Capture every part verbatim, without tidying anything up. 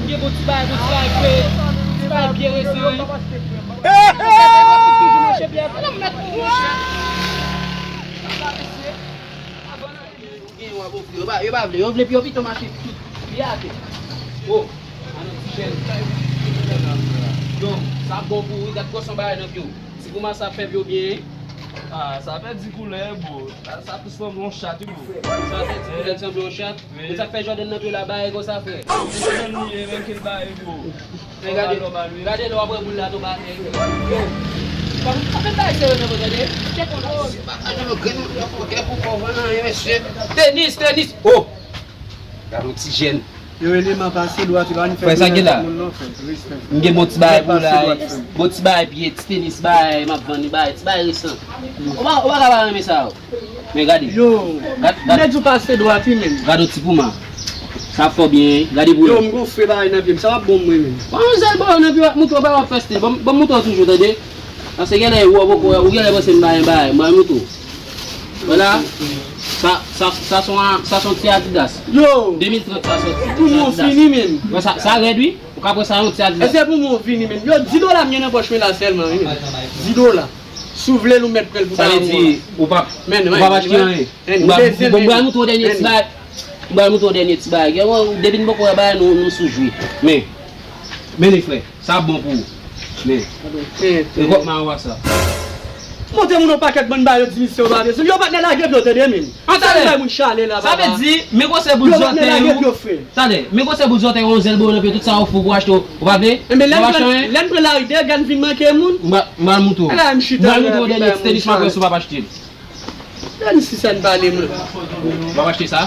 Gen bon ti bagay, bon ti bagay, fre. Ti bagay byen resan, wi. Sa fè yon ti toujou mache byen. Ala m mèt pou mwen. Gen yon ap ofri, yo pa, yo pa vle, yo vle pou yo pito mache tout pye atè. O, ann ti jèn. Yo, sa bon pou ou, wi, gad gwosè bagay nan pye w. Ti pou masa fè pye w byen, wi. Ah, sa fè di koulè, bro. Sa, sa plis sanble yon chat, wi, bro. Sa fè di koulè sanble yon chat. Wi. Sa fè Jordan nan pye w la, bagay konsa, frè. Se Jordan li ye, men kel bagay, bro. Men gade, gade lè w ap wè boul la tonbe atè. Yo. Pa, pa fè bagay serye non, tande. Chèk ou non. Se pa gade lò grenn moun yo kote pou kò vann anyen, mesye. Tenis, tenis. O! Gade yon ti jèn. Yo eleman pase dwat, yo pa ni fè. Frè, sa gen la? Moun non, frè. Respè. M gen bon ti bagay pou ou la. Bon ti bagay pye, ti tenis bagay, m ap vann li bagay, ti bagay resan. Ou pa, ou pa ka pa renmen sa yo. Men gade. Yo, gad, gad. Nèg yo pase dwat wi menm. Gade yon ti pouma. Sa fò byen, gade pou yo. Yo, m gonfle bagay nan pye m, sa p ap bon mwen menm. Bon, yon zèl bò nan pye w ap moute w pa w ap fè stil. Bon, bon moute w toujou, tande. Paske genlè ou poko, ou genlè panse m ba yon bagay, m ba moute w. Vwala. Sa, sa, sa son, sa son ti Adidas. Yo. De mil trant sa soti. Pou mwen fini menm. Bon, sa, sa rèd wi. Ou ka pran sa yon ti Adidas. Èske pou mwen fini menm? Yo, di dola m gen nan pòch mwen la sèlman wi menm. Di dola. Si w vle l ou mèt pran l pou ba mwen. Sa vle di ou p ap, ou p ap achte anyen. Bon, m pral moutre w dènye ti bagay. M pral moutre w dènye ti bagay. Gen yon, depi n poko wè bagay nou, nou sou jwi. Men, men li frè, sa bon pou ou. Men, rekòt mawa sa. Monte moun yon pakèt bann bagay yo di misye yo pa bezwen. Yo patnè lage pye w tande menm. An talè. Sa bay moun chale la papa. Sa vle di, men gwosè bout zòtèy ou. Talè, men gwosè bout zòtèy ou, yon zèl bò nan pye tout sa ou fou pou achte ou pa vle? Enben lè n pran lari dèyè gad vin manke moun. M pral moutre w. M pral moutre w dènye ti tenis m ap wè si w p ap achte l. Gade si sa n pale mwen. W ap achte sa?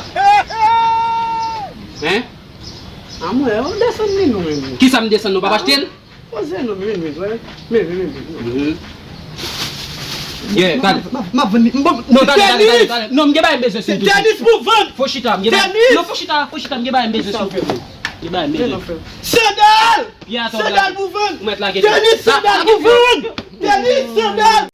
Hein? A mwen, ou desann li non menm. Kisa m desann non, w ap achte l? Poze non, men, men, men, men, men, men. Yeah, talè. M ap vann li. Non, talè, talè, talè, talè. Non, m gen bagay m bezwen sou tou. Tenis pou vann. Fò chita, m gen bagay. Tenis. Non, fò chita, fò chita, m gen bagay m bezwen sou tou. Gen bagay m bezwen. Sandal! Sandal pou vann! Tenis, sandal pou vann! Tenis, sandal!